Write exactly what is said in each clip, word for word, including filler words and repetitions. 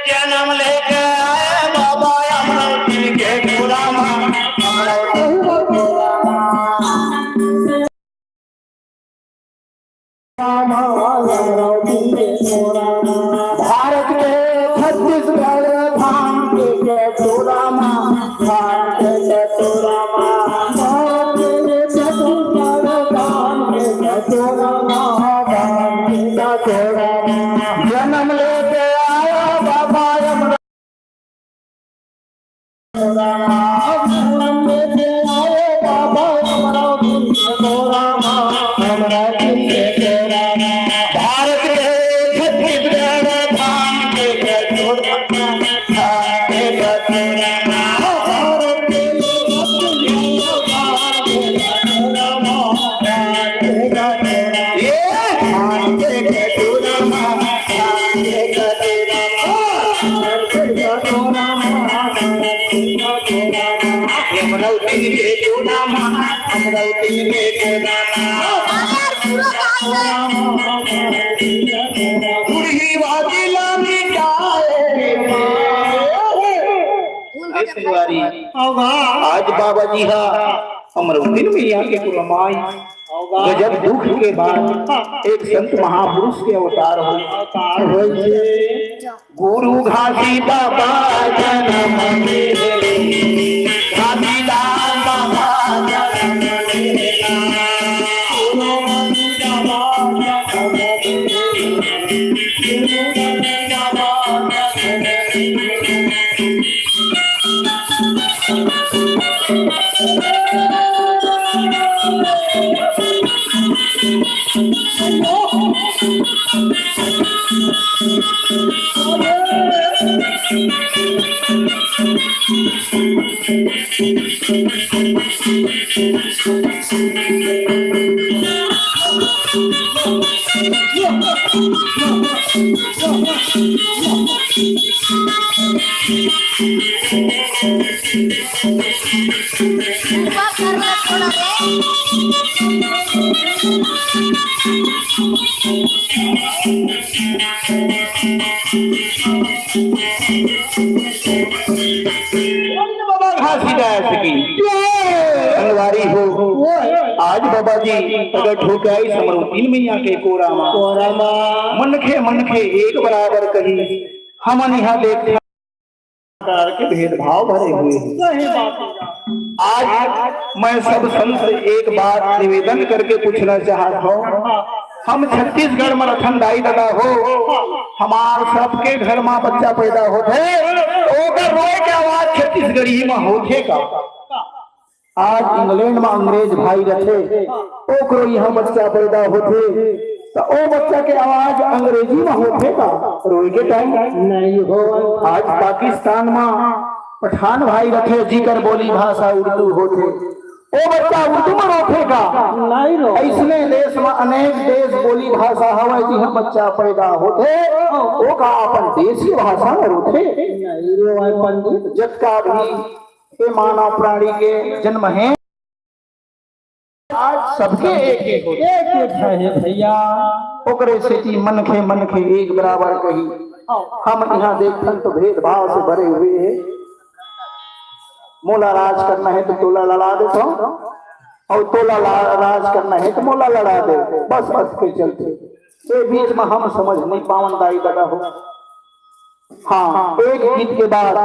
जनम लेके आए बाबा अमरावती के टोरा मा, अमरावती के टोरा मा। भारत के छत्तीसगढ़ धाम के टोरा मा, धाम के टोरा मा, धाम के टोरा मा, धाम के टोरा मा, धाम के टोरा मा। जनम लेके आया बाबा अमरावती। जनम लेके आया बाबा अमरावती के टोरा मा, अमरावती के टोरा मा। भारत के छत्तीसगढ़ धाम के टोरा मा। आज बाबा जी हा अमरावती में यहाँ के कुलमाई। गजब दुख के बाद एक संत महापुरुष के अवतार हो। अवतार होइसे। गुरु घासीदास बाबा जनम ले, घासीदास बाबा जनम ले। बाबा घासीदास की संगवारी हो। आज बाबा जी प्रगट होके आई समरूपीन मैया के कोरा मा। कोरा मा। मनखे मनखे एक बराबर कही, हमन यहाँ देख प्रकार के भेदभाव भरे हुए हैं। सही बात है। आज मैं सब संत से एक बात निवेदन करके पूछना चाहत हूँ, हम छत्तीसगढ़ में रथन दाई दादा हो, हमार सबके घर में बच्चा पैदा होथे, तो ओकर रोए के आवाज छत्तीसगढ़ी में होथे का? आज इंग्लैंड में अंग्रेज भाई रथे, ओकरो यहाँ बच्चा पैदा होथे, त ओ बच्चा के आवाज अंग्रेजी में होथे का रोए के टाइम? नहीं हो। आज पाकिस्तान में पठान भाई रथे, जिकर बोली भाषा उर्दू होथे, ओ बच्चा उर्दू में रोथे का? नहीं रो। ऐसने देश में अनेक देश बोली भाषा हवय, जिहाँ बच्चा पैदा होथे, ओका अपन देसी भाषा में रोथे। नहीं रो भाई पंडित। जतका भी ये मानव प्राणी के जन्म हे, आज सबके एक एक होथे। एक एक हे भैया। ओकरे सेती मनखे मनखे एक बराबर कही। हम यहाँ देखथन तो भेदभाव से भरे हुए हे। मोला राज करना हे तो तोला लड़ा देथंव, अउ तोला ला-, राज करना हे तो मोला लड़ा दे, बस अर्थ के चलथे। ये बीच में हम समझ नहीं पावन दाई दादा हो। हाँ, एक गीत के बाद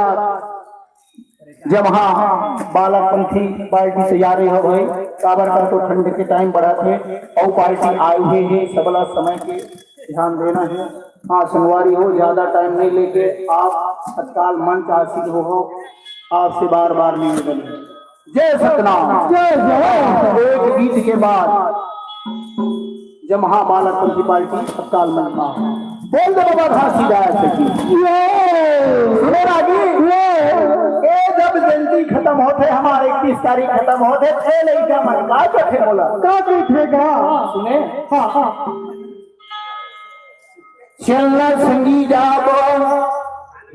जब हाँ बालक पंथी पार्टी तैयार हो गए, काबर का तो ठंड के टाइम बढ़त हे, अउ पार्टी आए हुए हे, सबला समय के ध्यान देना हे। हाँ संगवारी हो, ज्यादा टाइम नहीं लेके आप तत्काल मंच आसीन हो, हो। आपसे बार बार निवेदन हे। जय सतनाम। जय जवान। एक गीत के बाद जमहा बालक पंथी पार्टी तत्काल मंच मा। बोल दे बाबा घासीदास की। ये सुने रागी, ये, ये जब जयंती खत्म होथे, हमारे इकतीस तारीख खत्म होथे, ए लइका मन का कथे बोला? का कथे गा? सुने? हाँ, हाँ। चलना संगी जाबो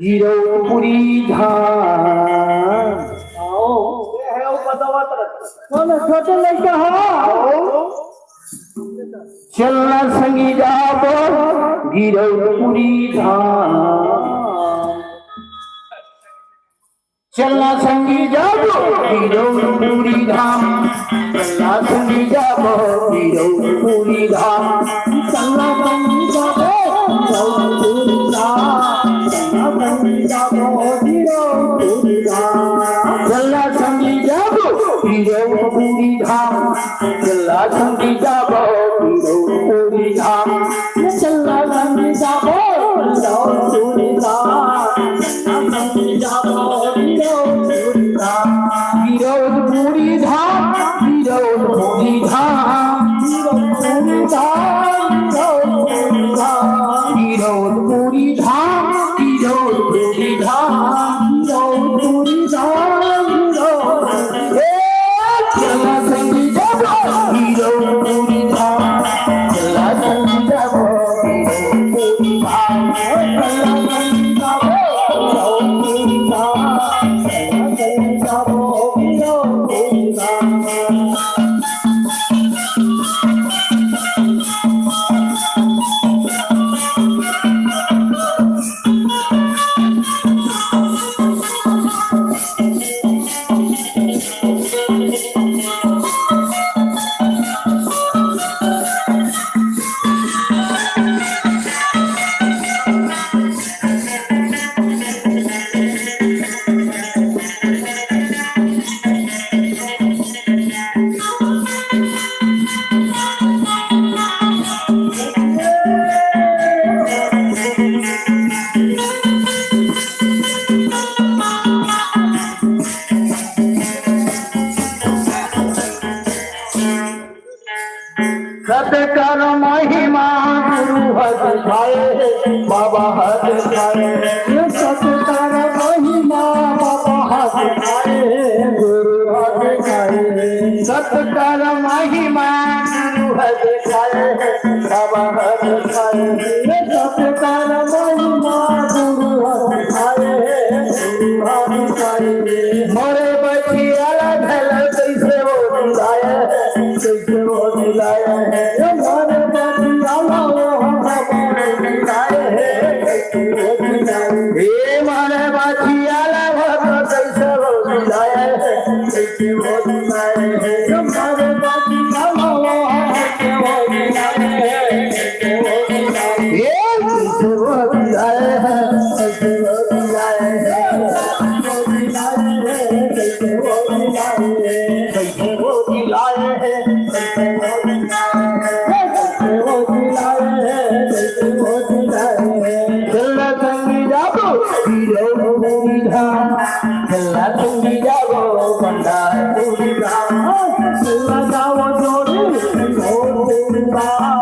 गिरौदपुरी धाम। आओ, ये है वो बतावा तरफ। कौन है? छोटे लइका हो? आओ। चलना संगी जाबो गिरौदपुरी धाम। चलना संगी जाबो गिरौदपुरी धाम। चलना संगी जाबो गिरौदपुरी धाम। चलना संगी जाबो गिरौदपुरी धाम। चलना संगी जाबो गिरौदपुरी धाम। चलना संगी जाबो गिरौदपुरी धाम। चलना संगी जाबो गिरौदपुरी धाम। चलना संगी जाबो गिरौदपुरी धाम। चलना संगी जाबो गिरौदपुरी धाम। गिरौदपुरी धाम, गिरौदपुरी धाम। गिरौदपुरी धाम, गिरौदपुरी धाम। गिरौदपुरी धाम, गिरौदपुरी धाम। गिरौदपुरी धाम, गिरौदपुरी धाम। ए, चला संगी जाबो गिरौदपुरी धाम। चला संगी जाबो गिरौदपुरी धाम। चला संगी जाबो गिरौदपुरी धाम। चला संगी जाबो गिरौदपुरी धाम। सतकर महिमा गुरु हर खाए, बाबा हर खाए। सतकर महिमा बाबा हर खाए, गुरु हर खाए। सतकर महिमा गुरु हर खाए, बाबा हर खाए। सतकर महिमा गुरु हर खाए, गुरु हर खाए। मोरे बचिया ला भला कैसे वो बुलाए, कैसे वो बुलाए है, ये मोरे बचिया ला वो हम बुलाए है, कैसे वो बुलाए। ये मोरे बचिया ला वो कैसे वो बुलाए है, कैसे वो बुलाए है, ये मोरे बचिया ला वो हम कैसे वो बुलाए है, कैसे वो बुलाए है। ये कैसे वो बुलाए है, कैसे वो बुलाए है, कैसे वो बुलाए है, कैसे वो बुलाए है। कैसे वो बुलाए है, कैसे वो बुलाए है, कैसे वो बुलाए है, कैसे वो बुलाए है। चला संगी जाबो गिरौदपुरी धाम, चला संगी जाबो भंडारपुरी धाम। चला जाओ जोड़ी गिरौदपुरी धाम,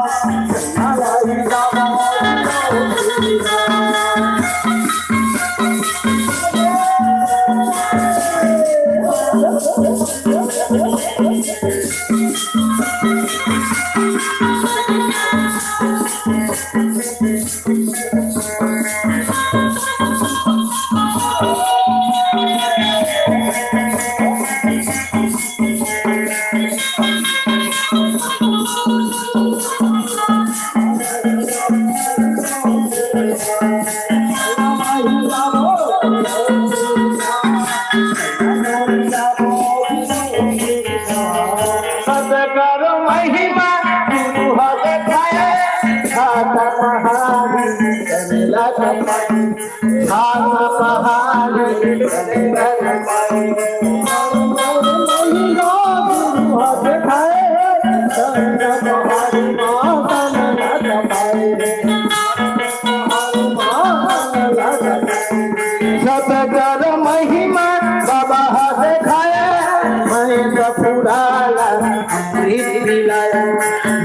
चला जाओ गिरौदपुरी धाम। सतकर महिमा गुरु हर खाए, घाट पहाड़ी चला खाए। घाट पहाड़ी चला खाए। गुरु हर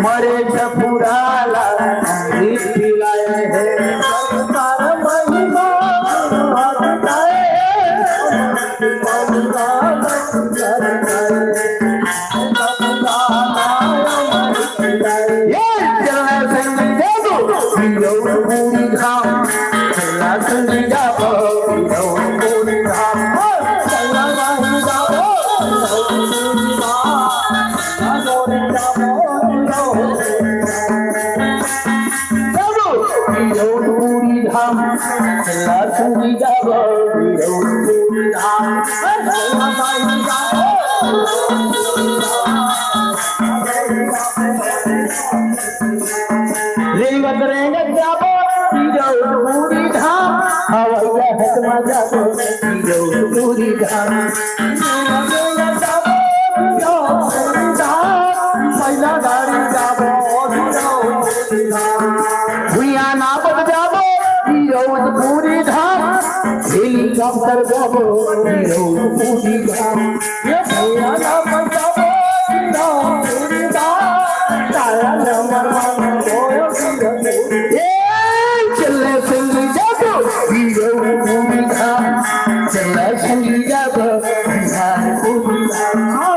मरे छपुराला अमृत पिलाए हे, संसार महिमा बताए हे। ये चला संग जादू, पियो पूरी धाम, चला संग जादू, पियो पूरी धाम। रेंगत रेंगत जाबो पिरौलपुरी धाम, हवैया हट में जाबो पिरौलपुरी धाम। रेंगत रेंगत जाबो पिरौलपुरी धाम, बैला गाड़ी जाबो पिरौलपुरी धाम। भुइयां नापत जाबो पिरौलपुरी धाम, हेलीकॉप्टर जाबो पिरौलपुरी धाम। ये भैया ना पंजाबो, ना पूरी बात, काया ना मरवा, कोयो सिंगर। ए, चले संग जाबो, हीरो पूरी धाम। चले संग जाबो, हीरो पूरी धाम।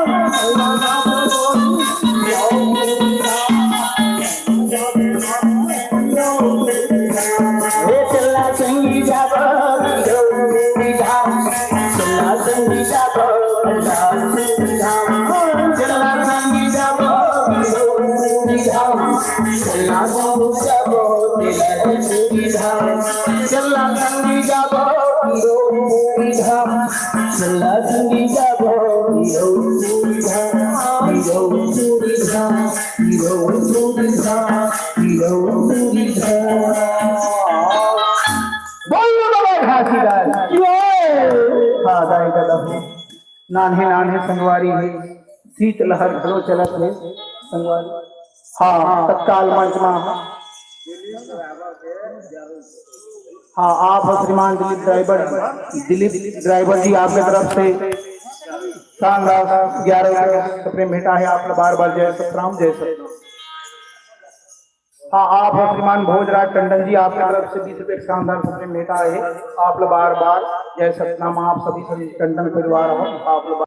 ए चला संगी जाबो, चला संगी जाबो, चला संगी जाबो, चला संगी जाबो, बोल बाबा घासीदास। हाँ, दाई दादा हो। नान्हे नान्हे संगवारी हे, शीत लहर घलो चलत हे संगवारी। हाँ, तत्काल मंच मा। हाँ, आप श्रीमान दिलीप ड्राइवर, दिलीप ड्राइवर जी आपके तरफ से शानदार ग्यारह रुपये सप्रेम भेंटा हे, आप बार बार जय सतराम, जय सतराम। हाँ, आप श्रीमान भोजराज टंडन जी, आपके तरफ से बीस रुपये के शानदार सप्रेम भेंटा हे, आप ला बार बार जय सतनाम। आप सभी सभी टंडन परिवार हो, आप ला